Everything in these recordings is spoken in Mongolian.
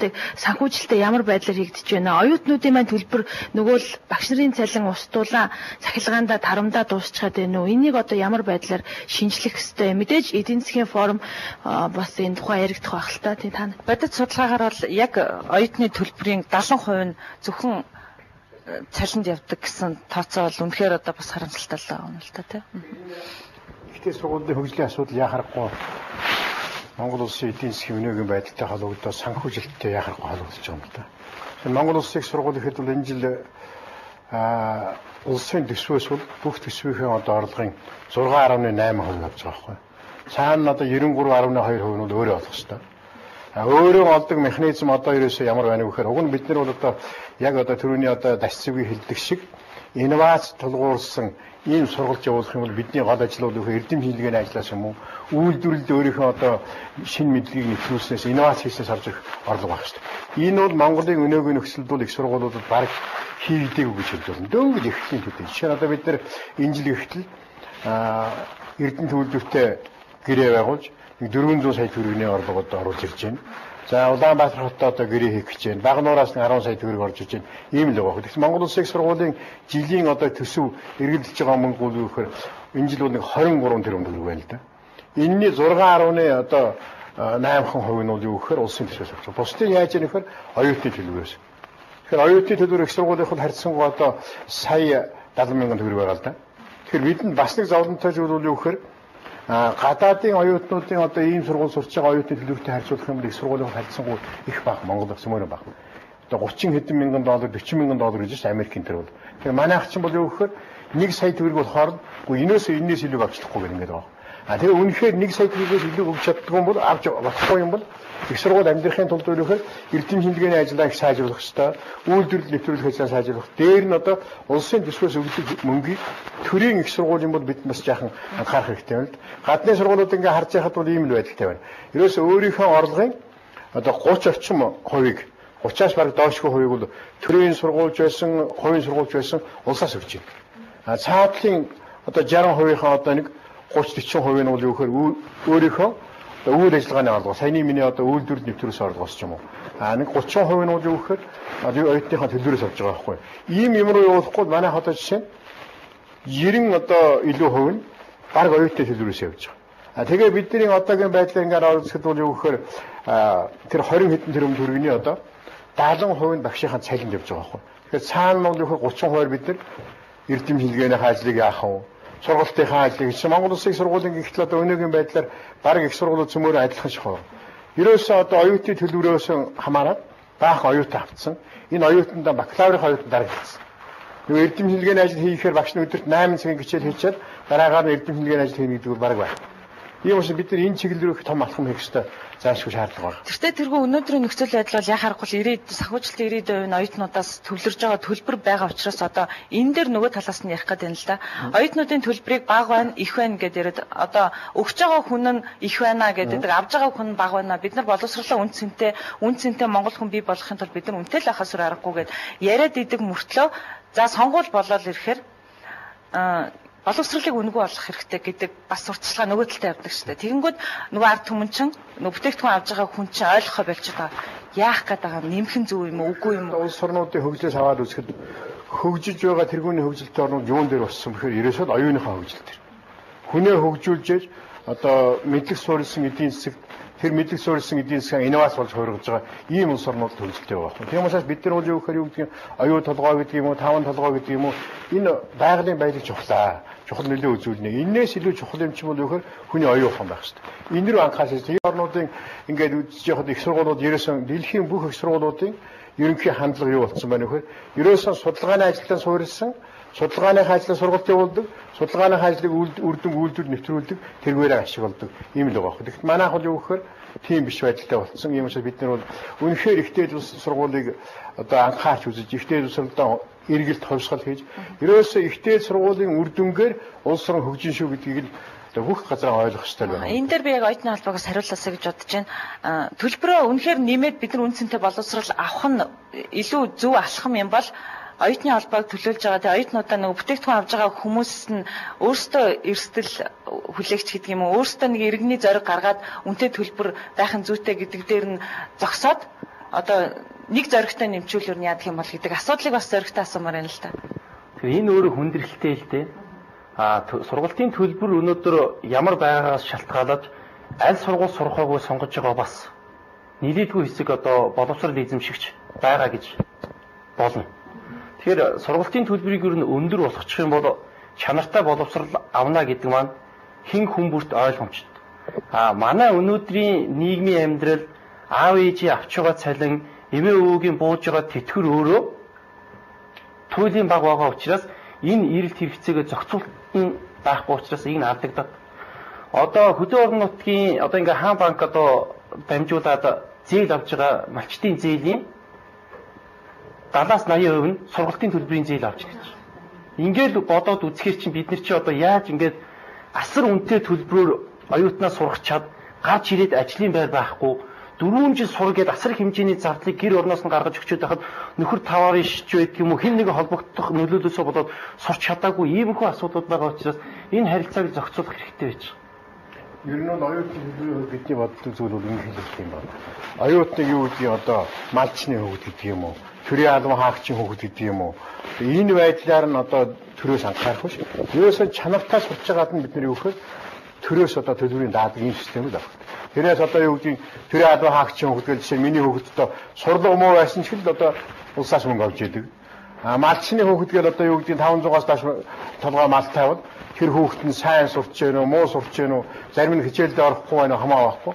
сургуулиудыг санхүүжилтээ ямар байдлаар хийгдэж байна? Оюутнуудын маань төлбөр нөгөө л багш нарын цалин устуулаа цахилгаандаа тарамдаа дуусчихад байна уу? Энийг одоо ямар байдлаар шинжлэх ёстой? Мэдээж эдийн засгийн форум бас энэ тухай яригдах байх л та. Тийм та. Бодит судалгаагаар бол яг оюутны төлбөрийн 70% нь зөвхөн цалинд явдаг гэсэн тооцоо бол үнэхээр одоо бас харамсалтай л байгаа юм л та тий. Ихтэй сургуулийн хөгжлийн асуудал яхахгүй Монгол улсын эдийн засгийн өнөөгийн байдалтай холбогдоод санхүүжилттэй яхахгүй холбогдож байгаа юм л та. Тэгэхээр Монгол улсын их сургууль гэхэд бол энэ жил улсын төсвөөс бол бүх төсвийнхээ одоо орлогын 6.8% авч байгаа байхгүй. Цаана одоо 93.2% нь бол өөрөө олох ёстой. Өөрөө олдог механизм одоо ерөөсөө ямар байна вэ гэхээр уг нь бид нар бол одоо яг одоо түрүүний одоо дасцвгийн хэлдэг шиг инновац тулгуурсан ийм сургалт явуулах юм бол бидний гол ажил бол эрдэм шинжилгээний ажлаас юм уу үйлдвэрлэлд өөрийнхөө одоо шинэ мэдлэгийг нэвтрүүлснээс инновац хийснээс орж ирэх орлого байх шүү дээ. Энэ бол Монголын өнөөгийн нөхцөлд бол их сургуулиудад бараг хийгдээгүй гэж хэлж болно. Дөнгөж эхлэлийн төдий. Жишээ нь одоо бид нар энэ жил эхтэл Эрдэнэ үйлдвэртэй гэрээ байгуулж 400 сая төгрөгийн орлого одоо оруулж ирж байна. За Улаанбаатар хотод одоо гэрээ хийх гэж байна. Багнуураас 10 сая төгрөг орж иж байна. Ийм л байгаа. Тэгэхээр Монгол Улсын их сургуулийн жилийн одоо төсөв эргэлдэж байгаа мөнгө бол юу гэхээр энэ жил бол нэг 23 тэрбум төгрөг байна л да. Энэний 6.8% нь бол юу гэхээр улсын төсвөөс авч байгаа. Бусдыг яаж яах вэ гэхээр оюутны төлбөрөөс. Тэгэхээр оюутны төлбөр их сургуулийнх бол харьцангуй одоо сая 70 мянган төгрөг байгаа л да. Тэгэхээр бидэнд бас нэг зовлонтой зүйл бол юу гэхээр гадаадын оюутнуудын одоо ийм сургууль сурч байгаа оюутны төлбөртэй харьцуулах юм бол их сургуулийн харьцангуй их бага, Монгол зөмөр бага. Одоо 30 хэдэн мянган доллар, 40 мянган доллар гэж байна Америкийн тэр бол. Тэгэхээр манайх чинь бол юу гэхээр 1 сая төгрөг болохоор үгүй энээс илүү авчлахгүй гэх ингээд байгаа. А тэгээ үнэхээр 1 сая төгрөгөөс илүү өгч чаддгүй юм бол авч болохгүй юм бол их сургууль амьдрахын тулд өөрөөр эрдэм шинжилгээний ажлаа их сайжруулах ёстой, үйлдвэрлэл нэвтрүүлэх ажлаа сайжруулах. Дээр нь одоо улсын төсвөөс өгдөг мөнгийг төрийн их сургуулийн бол бид бас жаахан анхаарах хэрэгтэй байна л. Гадны сургуулиуд ингээ харж байхад бол ийм л байдалтай байна. Ерөөсөө өөрийнхөө орлогын одоо 30 орчим хувийг 30-аас бараг доошгүй хувийг бол төрийн сургуульч байсан, хувийн сургуульч байсан улсаас өгч байна. А цаатлын одоо 60%-ийнхаа одоо нэг 30 40% нь бол юу гэхээр өөрийнхөө үйл ажиллагааны орлого, саяны миний одоо үйлдвэрлэл нэвтрүүлсэн орлогоос ч юм уу. А нэг 30% нь бол юу гэхээр оюутныхаа төлбөрөөс авч байгаа байхгүй. Ийм юм руу явуулахгүй манайх одоо жишээ нь 90 одоо илүү хувь нь бараг оюутны төлбөрөөс явж байгаа. А тэгээ бидний одоогийн байдлаар ингээд оролцоход бол юу гэхээр тэр 20 хэдэн тэрбум төгрөгийн одоо 70% нь багшийнхаа цалинд явж байгаа байхгүй. Тэгэхээр цаана нь бол юу гэхээр 30%-аар бид нар эрдэм шинжилгээний ажлыг яах вэ? Сургалтынхаа ажлыг чинь Монгол Улсын их сургуулийн гихтэл одоо өнөөгийн байдлаар бараг их сургуулиуд цөмөөрөө адилхан шахав. Ерөөсөө одоо оюутны төлбөрөөс хамаарат баахан оюутан авцсан. Энэ оюутандаа бакалаврын оюутан дарагдсан. Нөгөө эрдэм шинжилгээний ажил хийхээр багш нь өдөрт 8 цагийн хичээл хийчихэд дараагаар нь эрдэм шинжилгээний ажил хийнэ гэдэг бол бараг байна. Ийм учраас бид нар энэ чиглэл рүү их том алхам хийх ёстой заашгүй шаардлага байна. Тэртээ тэргүй өнөөдрийн нөхцөл байдал бол яхаа аргагүй 90 санхүүжилтийн 90% нь оюутнуудаас төвлөрж байгаа төлбөр байгаа учраас одоо энэ дээр нөгөө талаас нь ярих гэдэг юм л да. Оюутнуудын төлбөрийг бага байна, их байна гэдээ яриад одоо өгч байгаа хүн нь их байна гэдэг, авж байгаа хүн нь бага байна. Бид нар боловсрлоо үн цэнтэй монгол хүн бий болохын тулд бид нар үнэтэй л байхаас өөр аргагүй гэд яриад идэг мөртлөө за сонгуул болоод ирэхээр боловсролыг үнэгүй болгох хэрэгтэй гэдэг бас сурталчилгаа нөгөө талтай явдаг шүү дээ. Тэгэнгүүт нөгөө ард түмэн чинь нөгөө бүтээгдэхүүн авж байгаа хүн чинь ойлгохоо болчиход байгаа. Яах гээд байгаа юм? Нэмэх нь зөв юм уу, үгүй юм уу? Улс орнуудын хөгжлөөс аваад үзэхэд хөгжиж байгаа тэргүүний хөгжилтэй орнууд юун дээр болсон бэхээр ерөөсөө л оюуныхаа хөгжил дээр. Хүнээ хөгжүүлж одоо мэдлэг суурилсан эдийн засаг тэр мэдлэг суурилсан эдийн засгийн инновац болж хувиргаж байгаа ийм улс орнууд хөгжилтэй байгаа байхгүй. Тийм учраас бид нар бол юу гэхээр юу гэдгийг оюу толгой гэдэг юм уу, таван толгой гэдэг юм уу энэ байгалийн баялаг чухлаа. Чухал нөлөө үзүүлнэ. Энээс илүү чухал юм чинь бол юу гэхээр хүний оюун ухаан байх хэрэгтэй. Энэ рүү анхаарч тийм орнуудын ингээд үзэж явахад их сургуулиуд ерөөсөн дэлхийн бүх их сургуулиудын ерөнхий хандлага юу болсон байна вэ гэхээр ерөөсөн судалгааны ажилтан суурилсан судалгааны ажлаа сургалт явуулдаг, судалгааны ажлыг үр дүн үйлдвэр нэвтрүүлдэг, тэргээрээ ашиг болдог ийм л байгаа. Тэгэхдээ манайх бол юу гэхээр тийм биш байдалтай болсон. Ийм учраас бид нар бол үнэхээр ихтэй сургуулийг одоо анхаарч үзэж, ихтэй сургуулиудаа эргэлт хувьсгал хийж, ерөөсөө ихтэй сургуулийн үр дүнгээр улс орон хөгжин шүү гэдгийг л одоо бүх газар ойлгох хэрэгтэй байна. Энэ дээр би яг оюутны холбоогоос хариулаасаа гэж бодож байна. Төлбөрөө үнэхээр нэмээд бид нар үн цэнтэй боловсрал авах нь илүү зөв алхам юм бол оюутны холбоог төлөөлж байгаа. Тэгээ оюутнуудаа нөгөө бүтээгдэхүүн авж байгаа хүмүүс нь өөрсдөө эрсдэл хүлээгч гэдэг юм уу, өөрсдөө нэг иргэний зориг гаргаад үнэтэй төлбөр байх нь зүйтэй гэдэг дээр нь зогсоод Одоо нэг зоригтой нэмчүүлэр нь яадаг юм бол гэдэг асуудлыг бас зоригтой асуумаар байна л да. Тэгэхээр энэ өөрөө хүндрэлтэй л дээ. Сургалтын төлбөр өнөөдөр ямар байгаагаас шалтгаалаад аль сургууль сурахаагүй сонгож байгаа бас нэлээдгүй хэсэг одоо боловсрол эзэмшигч байгаа гэж болно. Тэгэхээр сургалтын төлбөрийг ер нь өндөр болгочих юм бол чанартай боловсрол авна гэдэг маань хэн хүн бүрт ойлгомжтой. Манай өнөөдрийн нийгмийн амьдрал аав ээжийн авч байгаа цалин, эмээ өвөгийн бууж байгаа тэтгэр өөрөө туйлын баг байгаа учраас энэ эрэлт хэрэгцээгээ зохицуулт нь байхгүй учраас энэ алдагдаад. Одоо хөдөө орон нутгийн одоо ингээ хаан банк одоо дамжуулаад зээл авч байгаа малчдын зээлийн 70-аас 80% нь сургалтын төлбөрийн зээл авч гэж. Ингээл бодоод үзэхэр чинь бид нар чи одоо яаж ингээд асар үнэтэй төлбөрөөр оюутнаа сургах чад гарч ирээд ажлын байр байхгүй 4 жил сур гээд асар хэмжээний зардлыг гэр орноос нь гаргаж өгчөөд байхад нөхөр таварын шиж байдаг юм уу хэн нэгэн холбогдох нөлөөлөөсөө болоод сурч чадаагүй иймэрхүү асуудлууд байгаа учраас энэ харилцааг зохицуулах хэрэгтэй байж байгаа. Ер нь бол оюутны төлбөрийн хувьд бидний боддог зүйл бол ингэ хэлэх юм байна. Оюутныг юу гэдгийг одоо малчны хүүхэд гэдэг юм уу? Төрийн албан хаагчийн хүүхэд гэдэг юм уу? Энэ байдлаар нь одоо төрөөс анхаарах биш. Ерөөсөө чанартай сурч байгаад нь бид нар юу гэхээр төрөөс одоо төлбөрийн даадаг ийм систем л байна. Тэрнээс одоо юу гэдгийг төрийн албан хаагчийн хүүхэд гэж жишээ миний хүүхэд одоо сурлага муу байсан ч л одоо улсаас мөнгө авч идэг. А малчны хүүхэд гэл одоо юу гэдгийг 500-аас доош толгой мал тавиад тэр хүүхэд нь сайн сурч гэнэ үү, муу сурч гэнэ үү, зарим нь хичээлдээ орохгүй байна уу, хамаа байхгүй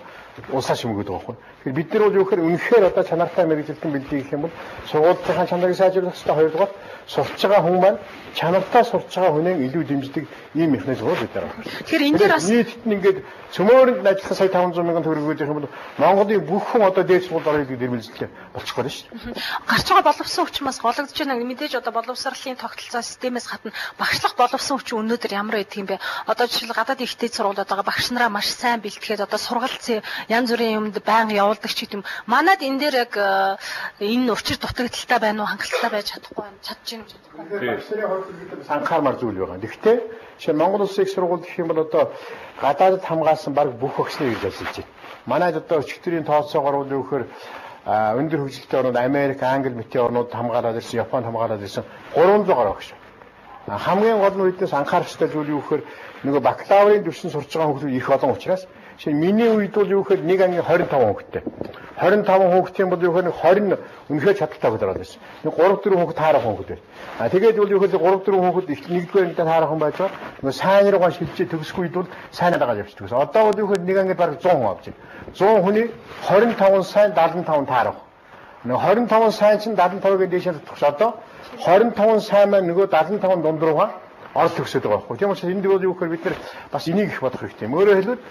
улсаас юм гэдэг байхгүй. Тэгэхээр бид нар бол юу гэхээр үнэхээр одоо чанартай мэргэжилтэн бэлдээ гэх юм бол сургуулийнхаа чанарыг сайжруулах хэрэгтэй. Хоёрдугаар сурч байгаа хүн маань чанартай сурч байгаа хүнээ илүү дэмждэг ийм механизм бид нар байна. Тэгэхээр энэ дээр бас нийтэд нь ингээд цөмөөрөнд ажиллах сая 500 мянган төгрөг өгөх юм бол Монголын бүх хүн одоо дээд сургуульд орё гэдэг дэрмэлзэлтэй болчих гээд шүү дээ. Гарч байгаа боловсон хүчин бас гологдож байна. Мэдээж одоо боловсролын тогтолцоо системээс гадна багшлах боловсон хүчин өнөөдөр ямар байдаг юм бэ? Одоо жишээл гадаад ихтэй сургуулиуд байгаа багш нараа маш сайн бэлтгэхэд одоо сургалт янз бүрийн юмд байнга явуулдаг ч гэдэм. Манад энэ дээр яг энэ учир дутагдaltaй байна уу, хангалттай байж чадахгүй байна. Чадж гин үү чадахгүй. Багш нарын хувьд бид бас анхаармаар зүйл байгаа. Тэгэхдээ жишээ нь Монгол Улсын их сургууль гэх юм бол одоо гадаадд хамгаалсан баг бүх багш нар ирж ажиллаж байна. Манайд одоо өчигдрийн тооцоогоор бол юу гэхээр өндөр хөгжилтэй орнууд Америк, Англи мэтийн орнууд хамгаалаад ирсэн, Японд хамгаалаад ирсэн 300 гаруй багш. Хамгийн гол нь биднээс анхаарах ёстой зүйл юу гэхээр нөгөө бакалаврын түвшин сурч байгаа хүмүүс их олон учраас жишээ нь миний үед бол юу гэхээр нэг ангийн 25 хүүхэдтэй. 25 хүүхдийн бол юу гэхээр 20 үнэхээр чадaltaй хүүхэд ороод ирсэн. Нэг 3 4 хүүхэд таарах хүүхэд байв. А тэгээд бол юу гэхээр 3 4 хүүхэд нэгдүгээр ангидаа таарах хүн байж байгаа. Нөгөө сайн руугаа шилжиж төгсөхгүй үед бол сайн дагаад явчихдаг гэсэн. Одоо бол юу гэхээр нэг ангид бараг 100 хүн авч байна. 100 хүний 25 сайн 75 таарах. Нөгөө 25 сайн чинь 75-ыг дээшээ татах. Одоо 25 сайн маань нөгөө 75 дунд руугаа орол төгсөд байгаа байхгүй. Тийм учраас энд бол юу гэхээр бид нар бас энийг их бодох хэрэгтэй юм. Өөрөөр хэлбэл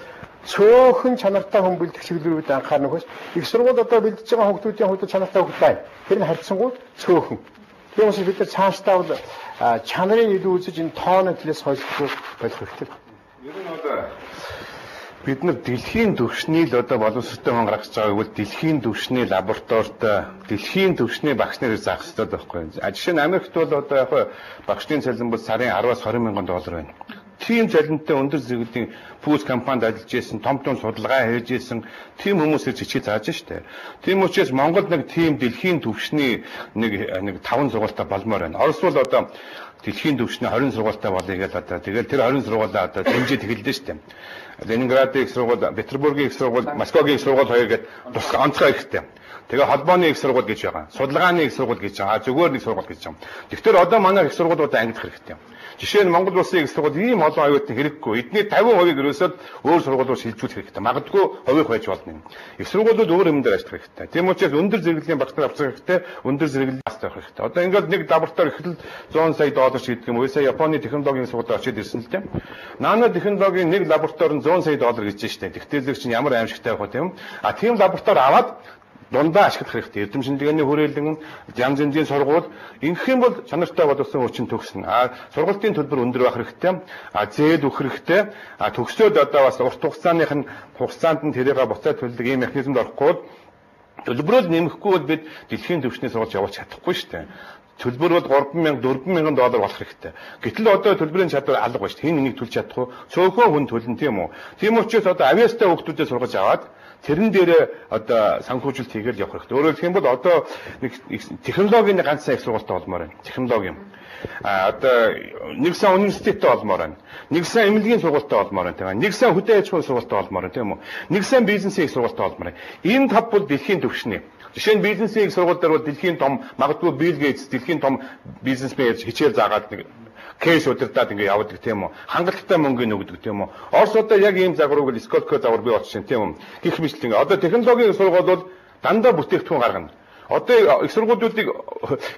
цөөхөн чанартай хүн бэлдэх чиглэл рүү бид анхаарах нөхөс их сургууль одоо бэлдэж байгаа хүүхдүүдийн хувьд чанартай хүүхд байна. Тэр нь харьцангуй цөөхөн. Тийм учраас бид нар цаашдаа бол чанарын илүү үзэж энэ тооны төлөөс хойшлох болох хэрэгтэй. Ер нь одоо бид нар дэлхийн түвшний л одоо боловсролтой хүн гаргаж байгааг бол дэлхийн түвшний лабораторитой, дэлхийн түвшний багш нарыг заах хэрэгтэй байхгүй. Жишээ нь Америкт бол одоо яг багшны цалин бол сарын 10-аас 20 мянган доллар байна. Тийм цалинтай өндөр зэрэглэлийн пүүс компанид ажиллаж исэн, том том судалгаа хийж исэн тийм хүмүүсээр чичгээ зааж штэ. Тийм учраас Монголд нэг тийм дэлхийн түвшний нэг 5 сургуультай болмоор байна. Орос бол одоо дэлхийн түвшний 20 сургуультай болъё гэж одоо тэгэл тэр 20 сургуулаа одоо дэмжиж эхэллээ штэ. Ленинградын их сургууль, Петербургийн их сургууль, Москвагийн их сургууль хоёр гээд тусгай онцгой хэрэгтэй. Тэгээ холбооны их сургууль гэж байгаа. Судалгааны их сургууль гэж байгаа. Зүгээр нэг сургууль гэж байгаа. Тэгэхээр одоо манай их сургуулиудаа ангидах хэрэгтэй. Жишээ нь Монгол Улсын их сургууль ийм олон оюутан хэрэггүй. Эдний 50% ерөөсөө өөр сургуулиуд руу шилжүүлэх хэрэгтэй. Магадгүй хувийнх байж болно юм. Их сургуулиуд өөр юм дээр ажиллах хэрэгтэй. Тийм учраас өндөр зэрэглэлийн багш нар авчих хэрэгтэй, өндөр зэрэглэл бас байх хэрэгтэй. Одоо ингээд нэг лаборатори эхлэл 100 сая доллар шийдэх юм уу? Сая Японы технологийн сургуульд очиж ирсэн л тийм. Нано технологийн нэг лаборатори нь 100 сая доллар гэж штэ. Тэгтэл чинь ямар аимшигтай байх вэ тийм? А тийм лаборатори аваад дундаа ашиглах хэрэгтэй. Эрдэм шинжилгээний хүрээлэн, янз янзын сургууль ингэх юм бол чанартай боловсон хүчин төгснө. А сургалтын төлбөр өндөр байх хэрэгтэй. А зээл өгөх хэрэгтэй. А төгсөөд одоо бас урт хугацааных нь хугацаанд нь тэрийг буцаад төлдөг ийм механизмд орохгүй бол төлбөрөө нэмэхгүй бол бид дэлхийн түвшний сургууль явуулж чадахгүй шүү дээ. Төлбөр бол 3000 4000 доллар болох хэрэгтэй. Гэтэл одоо төлбөрийн чадвар алга байна шүү дээ. Хэн энийг төлж чадах вэ? Цөөхөн хүн төлнө тийм үү? Тийм учраас одоо авиастай хүүхдүүдэд сургаж аваад Тэрэн дээр одоо санхүүжилт хийгээл явах хэрэгтэй. Өөрөөр хэлэх юм бол одоо нэг технологийн ганц их сургуультай болмоор байна. Технологи юм. Одоо нэг сан университеттэй олмоор байна. Нэг сан эмнэлгийн сургуультай олмоор байна, тийм ээ. Нэг сан хөдөө аж ахуйн сургуультай олмоор байна, тийм үү. Нэг сан бизнесийн их сургуультай олмоор байна. Энэ тав бол дэлхийн түвшний. Жишээ нь бизнесийн их сургууль дээр бол дэлхийн том, магадгүй Билл Гейтс дэлхийн том бизнесмен хичээл заагаад нэг кейс удирдаад ингээ явдаг, тийм үү. Хангалттай мөнгөний өгдөг, тийм үү. Орос одоо яг ийм загварыг Сколково загвар бий болчихсон, тийм үү. Гэх мэт ингээ. Одоо технологийн сургууль бол дандаа бүтээгдэхүүн гаргана. Одоо их сургуулиудыг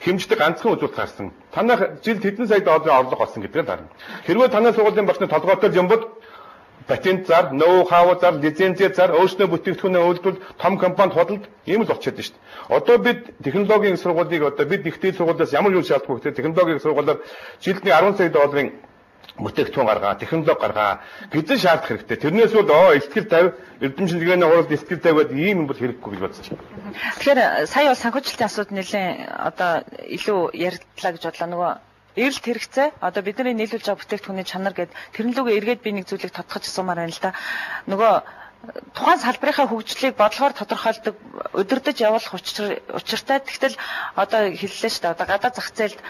хэмждэг ганцхан үзүүлэлт гарсан. Танах жилд хэдэн сая долларын орлого олсон гэдгээр дарна. Хэрвээ танай сургуулийн багш нар толгойтой юм бол патент зар, ноу хау зар, лицензээ зар, өөрснөө бүтээгдэхүүнээ үйлдвэл том компанид худалд ийм л болчиход шүү дээ. Одоо бид технологийн их сургуулийг одоо бид их дээд сургуулиас ямар юу шаардахгүй гэхээр технологийн их сургуулиар жилд 10 сая долларын бүтээгдэхүүн гаргаа, технологи гаргаа гэсэн шаардах хэрэгтэй. Тэрнээс бол ихтгэл тавь, эрдэм шинжилгээний хуралд ихтгэл тавиад ийм юм бол хэрэггүй гэж бодож байна. Тэгэхээр сая бол санхүүжилтийн асуудал нэлээд одоо илүү ярьдлаа гэж бодлоо. Нөгөө эрэлт хэрэгцээ, одоо бидний нийлүүлж байгаа бүтээгдэхүүний чанар гээд тэрэн лүүгээ эргээд би нэг зүйлийг тодтогч асуумаар байна л да. Нөгөө тухайн салбарынхаа хөгжлийг бодлогоор тодорхойлдог, удирдах явуулах учиртай. Тэгтэл одоо хэллээ шүү дээ. Одоо гадаад зах зээлд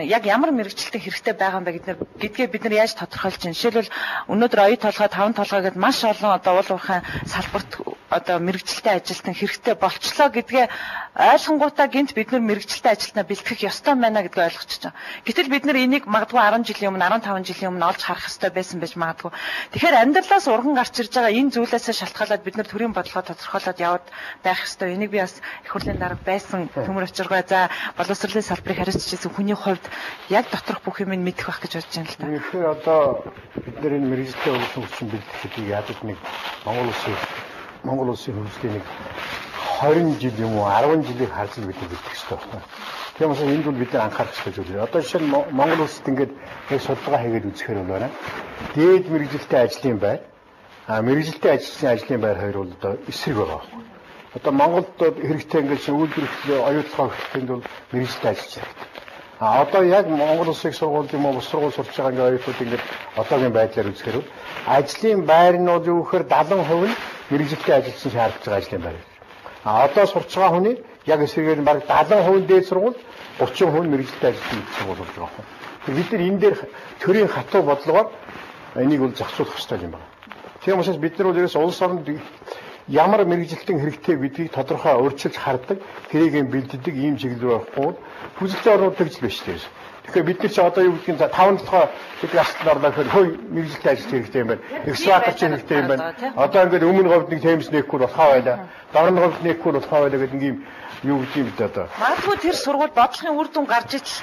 яг ямар мэрэгчлэлтийн хэрэгтэй байгаа юм бэ гэдгээ бид нар яаж тодорхойлж байна? Жишээлбэл өнөөдөр оюу толгой, таван толгой гэдээ маш олон одоо уул уурхайн салбарт одоо мэрэгчлэлтэй ажилтан хэрэгтэй болчлоо гэдгээ ойлгонгуудаа гинт бид нар мэрэгчлэлтэй ажилтнаа бэлтгэх ёстой байна гэдгээ ойлгочихж байгаа. Гэтэл бид нар энийг магадгүй 10 жилийн өмнө, 15 жилийн өмнө олж харах ёстой байсан байж магадгүй. Тэгэхээр амьдралаас урган гарч ирж байгаа энэ зүйлээс шалтгаалаад бид нар төрийн бодлогоо тодорхойлоод яваад байх ёстой. Энийг би бас их хурлын дарга байсан төмөр учиргай. За боловсролын салбарыг хариуцж байсан хүний хувьд яг доторх бүх юм мэдэх байх гэж бодож байна л та. Тэгэхээр одоо бид нар энэ мэргэжилтэй хөгжим хүчин бэлтгэх гэдгийг ядаж нэг Монгол улсын хөгжлийн нэг 20 жил юм уу 10 жилийг харж бид нар бэлтгэх ёстой байна. Тийм учраас энд бол бид нар анхаарах ёстой зүйл. Одоо жишээ нь Монгол улсад ингээд яг судалгаа хийгээд үзэхээр бол байна. Дээд мэргэжилтэй ажлын байр, мэргэжилтэй ажилчны ажлын байр хоёр бол одоо эсрэг байгаа байхгүй. Одоо Монголд хэрэгтэй ингээд шинэ үйлдвэрлэл оюутлогоо хэрэгтэйнд бол мэргэжилтэй ажилч хэрэгтэй. Одоо яг Монгол улсын их сургууль юм уу бус сургууль сурч байгаа ингээд оюутнууд ингээд одоогийн байдлаар үзэхээр ажлын байр нь бол юу гэхээр 70% нь мэргэжилтэй ажилчин шаардж байгаа ажлын байр. Одоо сурч байгаа хүний яг эсрэгээр нь бараг 70% нь дээд сургууль, 30% нь мэргэжилтэй ажилчин сургууль болж байгаа байхгүй. Бид нар энэ дээр төрийн хатуу бодлогоор энийг бол зохицуулах ёстой юм байна. Тийм учраас бид нар бол ерөөс улс оронд ямар мэргэжилтэн хэрэгтэй гэдгийг тодорхой өөрчилж хардаг, тэрийг бэлддэг ийм чиглэл рүү явахгүй бол хүсэлтийн орнууд тэгж л биш дээ. Тэгэхээр бид нар чи одоо юу гэдгийг 5 толгой гэдэг асуудал орлоо гэхээр хөөе мэргэжилтэй ажилч хэрэгтэй юм байна. Экскаватор чи хэрэгтэй юм байна. Одоо ингээд өмнө говьд нэг темс нээхгүй болохоо байлаа. Дорн говьд нээхгүй болохоо байлаа гэдэг нэг юм юу гэдэг юм бэ одоо. Магадгүй тэр сургууль бодлогын үр дүн гарч ижил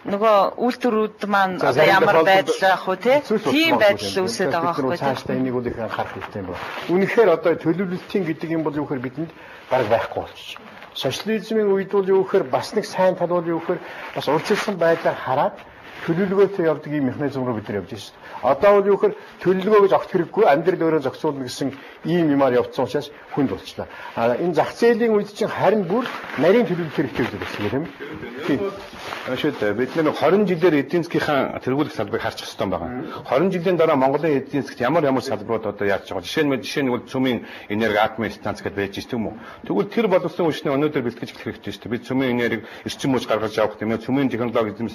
нөгөө үйлдвэрүүд маань одоо ямар байдал байх вэ те? Тийм байдал үүсээд байгаа байхгүй. Цаашдаа энийг бол их анхаарах хэрэгтэй юм байна. Үнэхээр одоо төлөвлөлтийн гэдэг юм бол юу гэхээр бидэнд бараг байхгүй болчих. Социализмын үед бол юу гэхээр бас нэг сайн тал бол юу гэхээр бас урьдчилсан байдлаар хараад төлөвлөгөөтэй явдаг ийм механизм руу бид нар явж байна шүү дээ. Одоо бол юу гэхээр төлөвлөгөө гэж огт хэрэггүй, амьдрал өөрөө зохицуулна гэсэн ийм юмар явцсан учраас хүнд болчлаа. А энэ зах зээлийн үед чинь харин бүр нарийн төлөвлөлт хэрэгтэй гэдэг байна тийм ээ. Шүү дээ. Бид нэр 20 жилээр эдийн засгийнхаа тэргуулах салбарыг харчих ёстой байгаа. 20 жилийн дараа Монголын эдийн засгт ямар ямар салбарууд одоо яаж байгаа. Жишээ нь бол цөмийн энерги атомын станц гэдээ байж тийм үү. Тэгвэл тэр боловсон хүчний өнөөдөр бэлтгэж эхлэх хэрэгтэй шүү дээ. Бид цөмийн энерги эрчим хүч гаргаж авах тийм ээ. Цөмийн технологи эзэмших